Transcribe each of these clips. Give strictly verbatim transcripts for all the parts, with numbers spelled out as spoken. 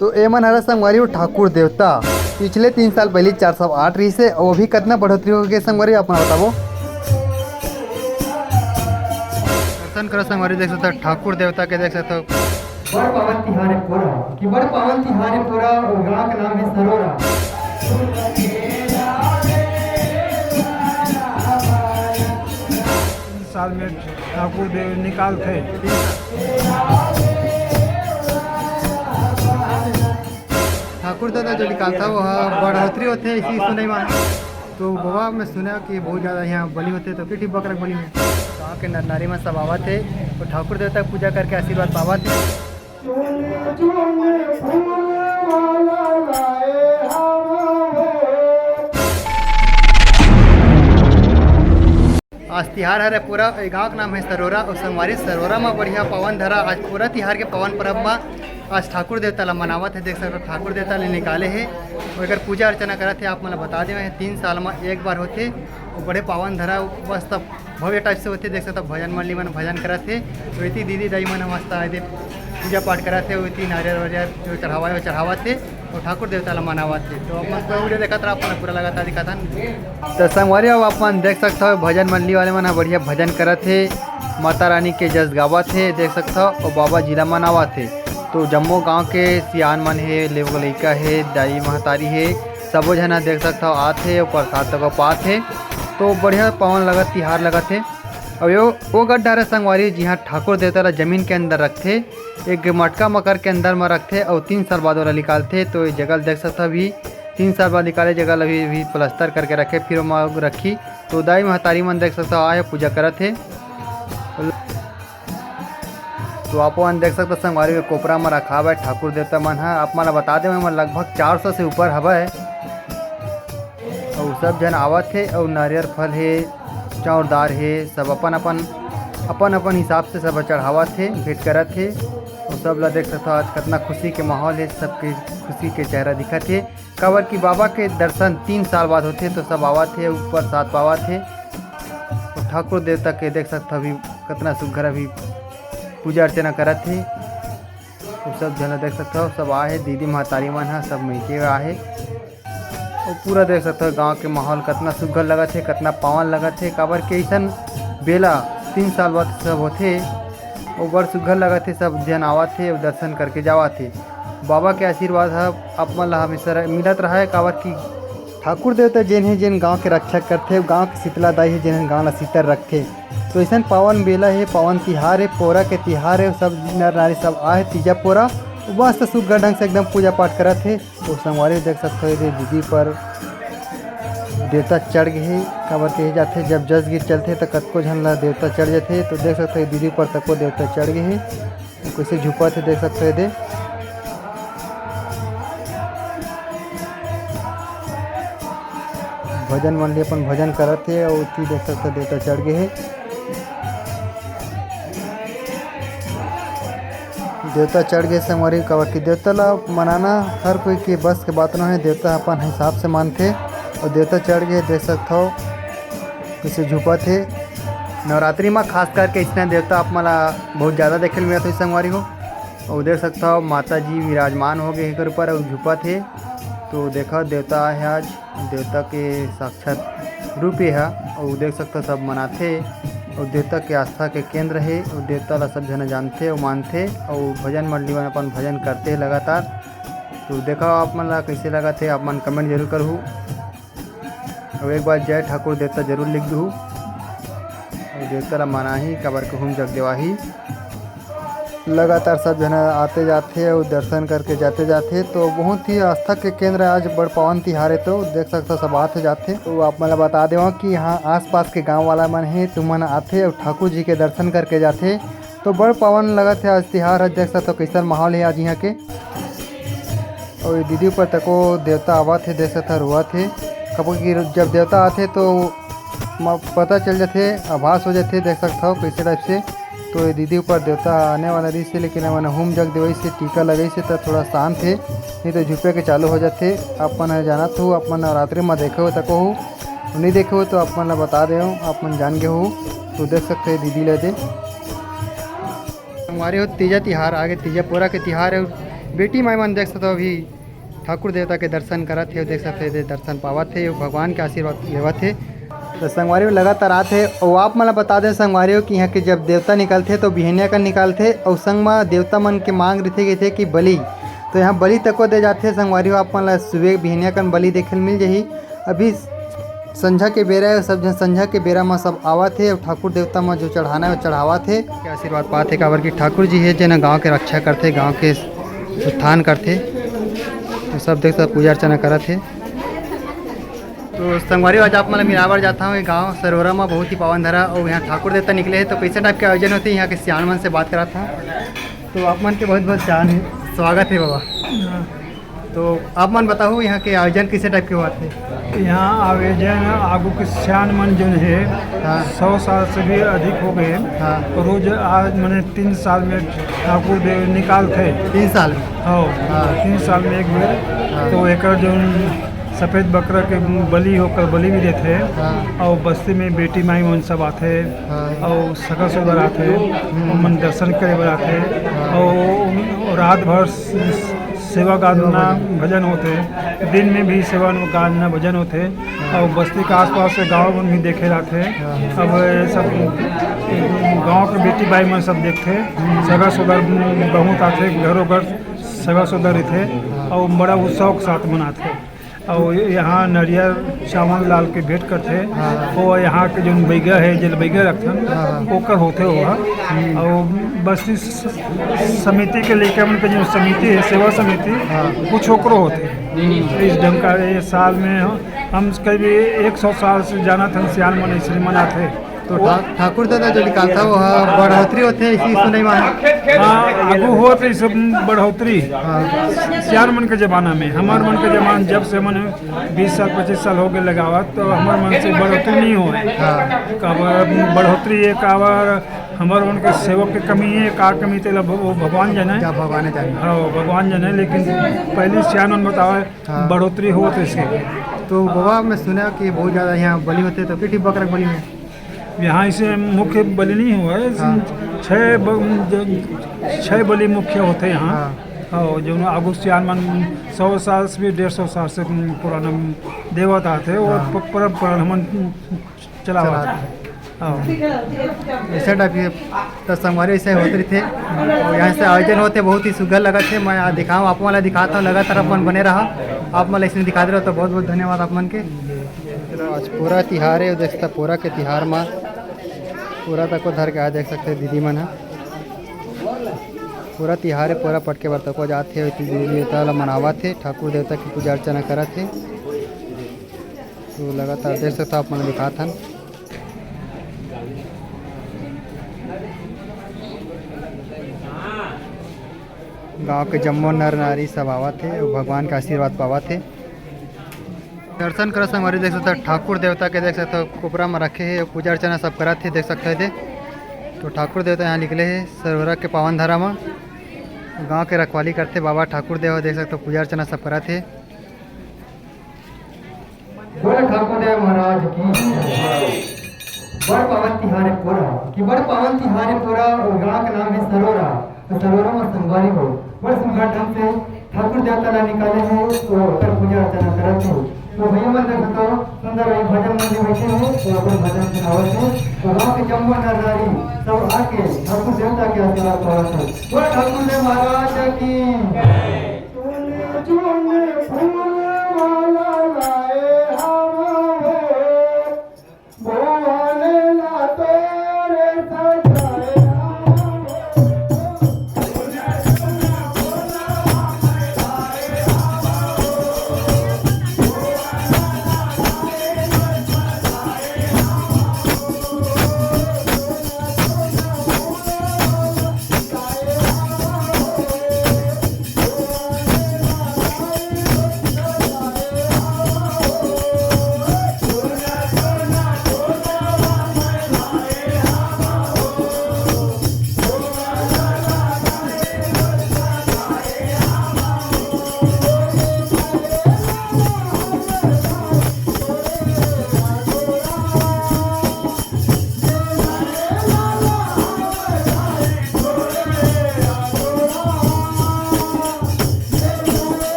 तो ए मन हरा संगवारी हो ठाकुर देवता, पिछले तीन साल पहले चार सौ आठ रहिस हे, अउ अभी कतना बढ़ोतरी हो गे संगवारी, आप मन बताबो। दर्शन करो संगवारी, देख सकथो ठाकुर देवता के, देख सकथो। बड़ पावन तिहार हे पोरा, कि बड़ पावन तिहार हे पोरा, अउ गाँव के नाम हे सरोरा। साल में ठाकुर देव निकालथे। ठाकुर देवता जो निकालथा, वो ह बढ़ोतरी होथे, इसी सुनई मा। तो बाबा, मैं सुना कि बहुत ज़्यादा यहाँ बलि होथे, तो किठी बकरा के बलि में गाँव के नर नारी मन सब आवत हे, तो ठाकुर देवता के पूजा करके आशीर्वाद पावत हे। आज तिहार हरे पोरा, ए गांव के नाम हे सरोरा, अउ संगवारी सरोरा म बढ़िया पावन धरा। आज पोरा तिहार के पावन परब म आज ठाकुर देवता ला मनावत हे। देख सकथो ठाकुर देवता ले निकाले हे, अउ एकर पूजा अर्चना करत हे। आप मन ला बता देवे, तीन साल म एक बार होथे, अउ बड़े पावन धरा मस्त भव्य टाइप से होथे। देख सकथो भजन मंडली मन भजन करत हे, अउ एती दीदी दाई मन ह मस्त एदे पूजा पाठ करत हे, अउ एती नारियल वारियल जो चढ़ावा हे, वो चढ़ावत हे। अउ ठाकुर देवता ला मनावत हे। तो अपन पूरा वीडियो देखत रहा, अपन पूरा लगातार दिखाथन। तो संगवारी, अब अपन देख सकथव, भजन मंडली वाले मन ह बढ़िया भजन करत हे, माता रानी के जस गावत हे, देख सकथव, अउ बाबा जी ला मनावत हे। तो जम्मो गांव के सियान मन हे, लेव लइका हे, दाई महतारी हे, सबो झन ह देख सकथव, आत हे अउ प्रसाद तको पात हे। तो बढ़िया पावन लगत, तिहार लगत हे। अउ यो, वो गड्ढा हरे संगवारी, जिहां ठाकुर देवता ला जमीन के अंदर रखथे, एक मटका म करके अंदर म रखथे अउ तीन साल बाद ओला निकालथे। तो ये जगह ल देख सकथव, अभी तीन साल बाद निकाले जगह ल अभी, अभी प्लास्टर करके रखे, फिर ओमा रखी। तो दाई महतारी मन देख सकथव, आए पूजा करत हे। तो आप मन देख सकथव संगवारी, कोपरा म रखावे ठाकुर देवता मन ह। आप मन ल बता देवं, एमन लगभग चार सौ से ऊपर हवय। अउ सब झन आवत हे अउ नारियल फल हे, चाउर दार हे, सब अपन अपन, अपन अपन हिसाब से सब चढ़ावत हे, भेंट करत हे। अउ सब ला देख सकथव, आज कतना खुशी के माहौल हे, सबके खुशी के चेहरा दिखत हे, काबर कि बाबा के दर्शन तीन साल बाद होथे, तो सब आवत हे, ऊपर साथ पावत हे। अउ ठाकुर देवता के देख सकथव, अभी कतना सुग्घर अभी पूजा अर्चना करत हे। अउ सब झन ला देख सकथव, सब आहे, दीदी महतारी मन ह, सब मइके आहे। अउ पूरा देख सकथव, गांव के माहौल कतना सुग्घर लगत हे, कतना पावन लगत हे, काबर के अइसन बेला तीन साल बाद सब होथे। अउ बड़ सुग्घर लगत हे, सब झन आवत हे अउ दर्शन करके जावत हे। बाबा के आशीर्वाद ह आप मन ला हमेशा रह-, मिलत रहय, काबर कि ठाकुर देवता जेन हे, जेन गांव के रक्षा करथे, गांव के शीतला दाई हे, जेन गांव ला शीतल रखथे। तो अइसन पावन बेला हे, पावन तिहार हे, पोरा के तिहार हे, सब नर नारी सब आहे तीजा पोरा, मस्त सुग्घर ढंग से एकदम पूजा पाठ करत हे। तो संगवारी देख सकथव, ये दीदी ऊपर देवता चढ़ गे हे, काबर कहे जाथे, जब जस गीत चलथे, त कतको झन ला देवता चढ़ जथे। तो देख सकथव, ये दीदी ऊपर तको देवता चढ़ गे हे। कइसे झुपत हे, देख सकथव एदे। भजन मंडली अपन भजन करत हे, अउ ओती देख सकथव देवता चढ़ गे हे। देवता चढ़ गे संगवारी, काबर कि देवता ला मनाना हर कोई के बस के बात नोहे। देवता अपन हिसाब से मानथे, अउ देवता चढ़ गे, देख सकथव कइसे झुपत हे। नवरात्रि म खास करके अइसना देवता आप मन ला बहुत ज्यादा देखे ल मिलत होही संगवारी हो। अउ देख सकथव, माता जी विराजमान हो गे हे एकर ऊपर अउ झुपत हे। तो देखव, देवता आहे आज, देवता के साक्षात रूप ये ह। अउ देख सकथव, सब मनाथे अउ देवता के आस्था के केंद्र हे अउ देवता ला सब झन जानथे अउ मानथे अउ भजन मंडली मन अपन भजन करथे लगातार। तो देखव, आप मन ला कइसे लगत हे, आप मन comment जरूर करहू। अउ एक बार जय ठाकुर देवता जरूर लिख दूहू। अउ देवता ला मनाही, काबर के हूम जग देवाही। लगातार सब झन आते जाथे अउ दर्शन करके जाते जाथे। तो बहुत ही आस्था के केंद्र आज बड़ पावन तिहार हे, तो देख सकथव सब आथे जाथे। तो आप मन ला बता देवं कि यहाँ आसपास के गांव वाला मन हे, तुमन आथे अउ ठाकुर जी के दर्शन करके जाथे। तो बड़ पावन लगत हे आज तिहार ह, देख सकथव कइसन माहौल हे आज इहाँ के। अउ ये दीदी ऊपर तको देवता आवत हे, देख सकथव रोवत हे। काबर कि जब देवता आथे तो म-, पता चल जाथे, आभास हो जाथे, देख सकथव कइसे टाइप से। तो ये दीदी ऊपर देवता आने वाला रहिस हे, लेकिन एमन हूम जग देवइस हे, टीका लगइस हे, त थोड़ा शांत हे, नहीं तो झुपे के चालू हो जाथे। आप मन ह जानत हो, आप मन नवरात्रि म देखे हो तको हो, नहीं देखे हो तो आप मन ला बता दे हो, आप मन जान गे हो। तो देख सकथव ये दीदी ला दे। संगवारी हो, तीजा तिहार आगे, तीजा पोरा के तिहार हे। बेटी माई मन देख सकत हो, अभी ठाकुर देवता के दर्शन करत हे, देख सकत हो, दर्शन पावत हे, भगवान के आशीर्वाद लेवत हे। तो संगवारी हो लगातार आत हे। अउ आप मन ला बता दें संगवारी हो कि यहाँ के जब देवता निकलथे तो बिहनिया कन निकलथे, अउ संग म देवता मन के मांग रहिथे, कहिथे कि बलि, तो यहाँ बलि तको दे जाथे। संगवारी हो, आप मन ला सुबह बिहनिया कन बलि देखे ल मिल जाही। अभी संझा के बेरा हे, सब झन संझा के बेरा म सब आवत हे अउ ठाकुर देवता म जो चढ़ाना हे, वो चढ़ावत हे। के आशीर्वाद पात हे, काबर कि ठाकुर जी हे, जेन गांव के रक्षा करथे, गांव के उत्थान करथे। तो सब देख, सब पूजा अर्चना करत हे। तो संगवारी, आज आप मन ला मिलावर जाता हूँ, ये गांव सरोरा म बहुत ही पावन धरा, अउ यहाँ ठाकुर देवता निकले हे। तो कैसे टाइप के आयोजन होथे, यहाँ के सियान मन से बात करात हूँ। तो आप मन के बहुत बहुत सियान हे, स्वागत हे बाबा। तो आप मन बताओ, यहाँ के आयोजन किसे टाइप के होवत हे? यहाँ आयोजन आगू के सियान मन जोन हे, हाँ। सौ साल से भी अधिक हो गए। हाँ। रोज आज मने तीन साल में ठाकुर देव निकालथे। तीन साल में? हाँ, हाँ। तीन साल में एक बेर। हाँ। तो एकर जोन सफेद बकरा के बलि, ओकर बलि भी देथे। हाँ। अउ बस्ती में बेटी माई मन सब आथे। हाँ। अउ सगा सोदर आथे, हम्म। ओमन दर्शन करे बर आथे। हाँ। अउ रात भर स-, सेवा गाना भजन होथे, दिन में भी सेवा गाना भजन होथे। हाँ। अउ बस्ती के आसपास के गाँव मन भी देखे जाथे। हाँ। अब सब गाँव के बेटी बाई मन सब देखथे, हम्म। सगा सोदर बहुत आथे, घरों घर सगा सोदर रहिथे। हाँ। अउ बड़ा उत्साह के साथ मनाथे। अउ यहाँ नरियर चावल डाल के भेंट करथे। हाँ। वो यहाँ के जोन बैगा हे, जेल बैगा रखथन, हाँ। ओकर होथे वो ह। हम्म। अउ बस्ती स-, समिति के लइका मन के जो समिति हे, सेवा समिति, हाँ। कुछ ओकरो होथे। हम्म। इस ढंग का ये साल में हम करीब एक सौ साल से जानत हन, सियान मन ऐसे मनाथे। तो ठा-, ठाकुर दादा जो निकालता, वो ह बढ़ोतरी होथे, इसी सुनई मा। हाँ, आगू होत रही सब बढ़ोतरी। हाँ। सियान मन के जमाना में, हमार मन के जमाना, जब से मन बीस साल, पच्चीस साल हो गए लगावत, तो हमार मन से बढ़ोतरी नहीं हो। हाँ। काबर बढ़ोतरी, एक आवर हमार मन के सेवक के कमी है, का कमी, तेला भ-, वो भगवान जाने। क्या भगवान जाने। हाँ, वो भगवान जाने, लेकिन पहले सियान मन बतावे, हाँ। बढ़ोतरी होत इसके। तो बाबा, मैं सुना कि बहुत ज़्यादा यहाँ बलि होथे, तो किठी बकरा के बलि में? यहाँ इसे मुख्य बलि नहीं हुआ है, हाँ। छः ब-, ज-, छः बलि मुख्य होथे यहाँ। हाँ। हाँ, जो आगू सियान मन सौ साल से भी डेढ़ सौ साल से पुराना देवता थे, वो हाँ। प-, परंपरा हमन चलावत चलावत हे। हाँ। ऐसे टाइप के तो संगवारी ऐसे होत रहिथे। अउ यहाँ से आयोजन होथे, बहुत ही सुघर लगत हे। मैं यहाँ दिखाऊँ, आप मन ला दिखात हूँ, लगातार आप मन बने रहा, आप मन ला ऐसे दिखाते रहो। तो बहुत बहुत धन्यवाद आप मन के। चलो, आज पोरा तिहार हे, देख सकता पोरा के तिहार मा पोरा तको धर के आ देख सकते दीदी मन ह। पोरा तिहार हे, पोरा पटके बर तको जात हे, दीदी देवता ला मनावत हे, ठाकुर देवता के पूजा अर्चना करत हे। तो लगातार देख सकता आप मन ला दिखात हन। गांव के जम्मो नर नारी सब आवत हे अउ भगवान के आशीर्वाद पावत हे। दर्शन करत संगवारी देख सकत हो, ठाकुर देवता के देख सकत हो, कोपरा म रखे हे, पूजा अर्चना सब करत हे, देख सकत हो एदे। तो ठाकुर देवता यहाँ निकले हे सरोवरा के पावन धारा म, गांव के रखवाली करथे बाबा ठाकुर देव, देख सकत हो, पूजा अर्चना सब करत हे। बोले ठाकुर देव महाराज की। बड़ पावन तिहार हे पोरा, कि बड़ पावन तिहार हे पोरा, अउ गांव के नाम हे सरोरा। तो सरोरा म संगवारी हो, बड़ सुंदर ढंग से ठाकुर देवता ला निकाले हे, तो ओकर पूजा अर्चना करत हे। तो भैया मन देखत हो, सुंदर एक भजन मंडली बैठे हे, तो अपन भजन सुनावत हे। तो गांव के जम्मो नर नारी सब आके ठाकुर देवता के आशीर्वाद पावत हे। बोले ठाकुर देव महाराज की। चुन चुन फूल माला लाए हम हो, भगवान ला तोरे सजाए हम हो।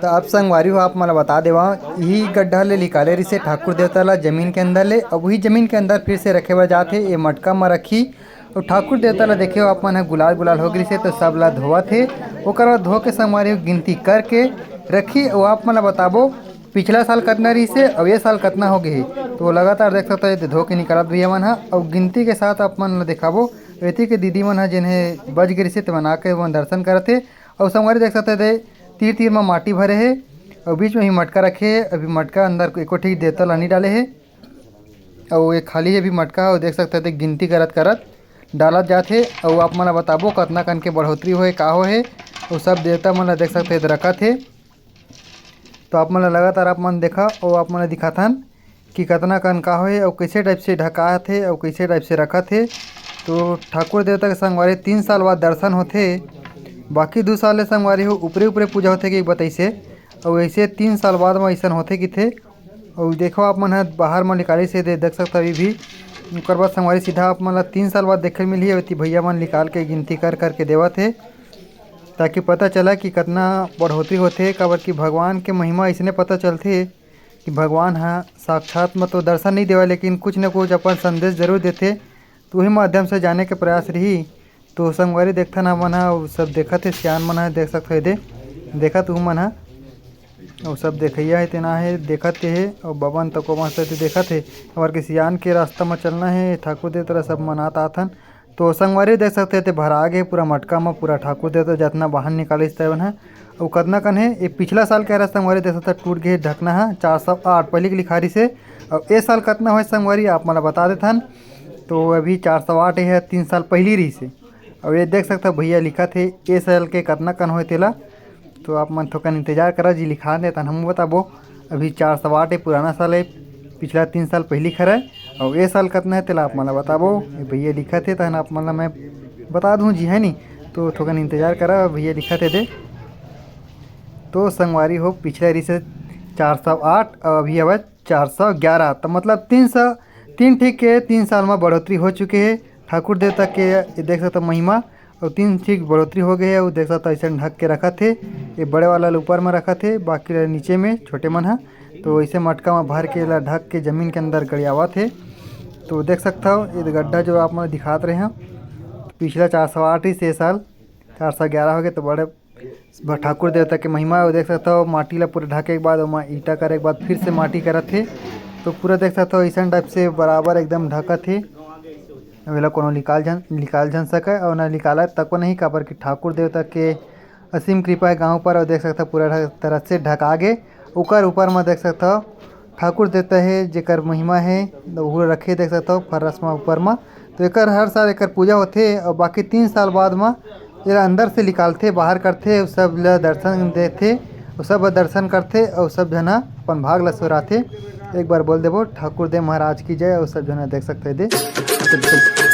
अब संगवारी हो, आप मन ल बता देवा, इही गड्ढा ले निकाले रिसे ठाकुर देवता ला जमीन के अंदर ले। अब वही जमीन के अंदर फिर से रखे बर जात हे। ये मटका म रखी, अउ ठाकुर देवता ला देखे हो आप मन ह, गुलाल गुलाल हो गे रिसे, तो सब ला धोवत हे। ओकर बाद धो के संगवारी हो गिनती करके रखी, अउ आप मन ल बताबो पिछला साल कतना रिसे अउ ये साल कतना हो गे हे। तो लगातार देख सकत हो, ये धो के निकालत भैया मन ह, अउ गिनती के साथ आप मन ल देखाबो। एती के दीदी मन ह, जेन हे बच गे रिसे, ते मन आके मन दर्शन करत हे। अउ संगवारी देख सकत हे, तीर तीर म माटी भरे हे, अउ बीच में ही मटका रखे हे। अभी मटका अंदर एको ठीक देवता ला नहीं डाले हे, अउ ये खाली हे अभी मटका। अउ देख सकत हे, गिनती करत करत डालत जात हे। अउ आप मन ल बताबो, कतना कन के बढ़ोतरी होए, का होए हे, अउ सब देवता मन ल देख सकत हे, रखत हे। तो आप मन ल लगातार आप मन देखा, अउ आप मन ल दिखाथन कि कतना कन का होए, अउ कइसे टाइप से ढकात हे, अउ कइसे टाइप से रखत हे। तो ठाकुर देवता के संगवारी तीन साल बाद दर्शन होथे, बाकी दू साल ले संगवारी हो ऊपरे ऊपरे पूजा होथे कि बतइसे, अउ ऐसे तीन साल बाद म अइसन होथे किथे। अउ देखो आप मन ह बाहर म निकालिस हे, दे-, देख सकता अभी भी। ओकर बाद संगवारी सीधा आप मन ल तीन साल बाद देखे मिलही, अउ एती भैया मन निकाल के गिनती कर करके देवत हे, ताकि पता चला कि कतना बढ़ोतरी होथे, काबर कि भगवान के महिमा अइसने पता चलथे कि भगवान ह साक्षात म तो दर्शन नहीं देवय, लेकिन कुछ न कुछ अपन संदेश जरूर देथे। तो उही माध्यम से जाने के प्रयास रही। तो संगवारी देखथन हमन ह, अउ सब देखत हे, सियान मन ह, देख सकत हो एदे, देखत उहू मन ह, अउ सब देखइया हे तेना हे, देखत के हे, अउ बबन तको मस्त हे, देखत हे। हमर के सियान के रास्ता म चलना हे, ठाकुर देवता ला सब मनात आथन। तो संगवारी देख सकत हे, ते भरा गे पूरा मटका म, पूरा ठाकुर देवता जतना बाहर निकालिस तेवन ह। अउ कतना कन हे, ये पिछला साल के हरा संगवारी देख सकत हे, टूट गे हे ढकना ह, चार सौ आठ पहिली के लिखा रिसे। अउ ए साल कतना होए संगवारी, आप मन ल बता देथन। तो अभी चार सौ आठ हे, तीन साल पहिली रिसे। अउ ये देख सकत हो भैया लिखत हे, ए साल के कतना कन होए तेला। तो आप मन थोकन इंतजार करा जी, लिखा दे तहन हम बताबो। अभी चार सौ आठ हे, पुराना साल हे, पिछला तीन साल पहिली खरय। अउ ए साल कतना हे तेला आप मन ल बताबो। ये भैया लिखत हे तहन आप मन ल मैं बता दूं जी, है नी। तो थोकन इंतजार करा, भैया लिखत हे दे। तो संगवारी हो, पिछला रिसे चार सौ आठ अउ अभी हवय चार सौ ग्यारह, तो मतलब तीन सौ, तीन ठीक के तीन साल म बढ़ोतरी हो चुके हे। ठाकुर देवता के ये देख सकत हो महिमा, अउ तीन ठीक बढ़ोतरी हो गए हे। अउ देख सकत हो अइसन ढक के रखत हे, ये बड़े वाला ल ऊपर म रखत हे, बाकी ल नीचे में छोटे मन ह। तो अइसे मटका म भर के एला ढक के जमीन के अंदर गड़ियावत हे। तो देख सकत हो ये गड्ढा जो आप मन ल दिखात रहे हंव, पिछला चार सौ आठ रिसे, ए साल चार सौ ग्यारह हो गए। तो बड़े ब-, ठाकुर देवता के महिमा, अउ देख सकत हो, माटी ला पूरा ढके के बाद, ओमा ईंटा करे के बाद, फिर से माटी करत हे। तो पूरा देख सकत हो, अइसन टाइप से बराबर एकदम ढकत हे। अब एला कोनो निकाल झन, निकाल झन सकय, अउ ना निकालय तको नहीं, काबर कि ठाकुर देवता के असीम कृपा हे गांव पर। अउ देख सकत हो, पूरा ढ-, तरह से ढका गे। ओकर ऊपर म देख सकत हो, ठाकुर देवता हे, जेकर महिमा हे, ओहू रखे देख सकत हो, फरस म ऊपर म। तो एकर हर साल एकर पूजा होथे, अउ बाकी तीन साल बाद म एला अंदर से निकालथे, बाहर करथे, अउ सब ल दर्शन देथे, अउ सब दर्शन करथे, अउ सब झन ह अपन भाग ल सुराथे। एक बार बोल देबो, ठाकुर देव महाराज की जय, अउ सब झन ह देख सकत हो एदे।